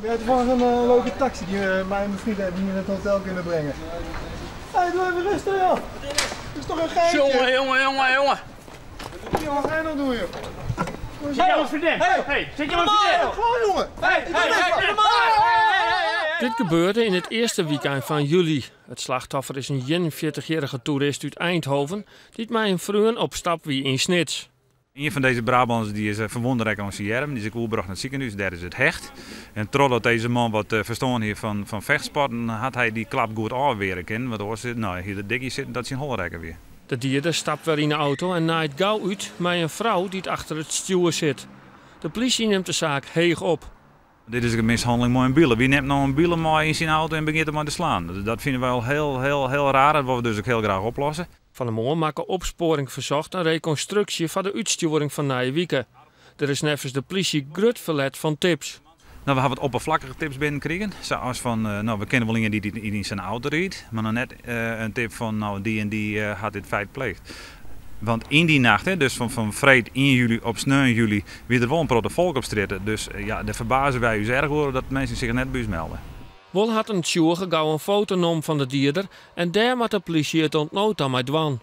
Ja, toevallig een leuke taxi die mij en mijn vrienden even hier in het hotel kunnen brengen. Hé, hey, doe even rustig, joh. Dat is toch een geintje? Jongen, jongen, jongen, jongen. Wat ga je nou doen, joh? Zit je mijn vriendin? Hey, Hey, zit je mijn vriendin? Gewoon, jongen. Hey, hey, hey, hey. Dit gebeurde in het eerste weekend van juli. Het slachtoffer is een 41-jarige toerist uit Eindhoven die met een vriend op stap wie in Snits. Een van deze Brabanders die is verwond geraakt aan zijn arm, die is ook oergebracht naar het ziekenhuis, daar is het hecht. En trots dat deze man wat verstaan heeft van vechtsporten, had hij die klap goed afweren kunnen. Want hoor zit, nou, hier de dikkie zit, dat zijn holrekken weer. De dierder stapt weer in de auto en naait gauw uit met een vrouw die achter het stuur zit. De politie neemt de zaak heeg op. Dit is een mishandeling met een bielen. Wie neemt nou een bielen mee in zijn auto en begint hem maar te slaan? Dat vinden wij al heel, heel, heel raar. Dat willen we dus ook heel graag oplossen. Van de Moor maken opsporing verzocht een reconstructie van de uitsturing van Nijwieken. Er is nevens de politie grut verlet van tips. We hebben wat oppervlakkige tips binnengekregen. Zoals van, we kennen wel iemand die in zijn auto rijdt. Maar nog net een tip van, die en die had dit feit gepleegd. Want in die nacht, hè, dus van vrijdag 1 juli op 9 juli, wie er wel een protte volk op stritten. Dus daar verbazen wij ons erg over dat mensen zich net bij ons melden. Wel had een tjoege gauw een foto genomen van de dierder en daar moet de politie het ontnood aan mij dwan.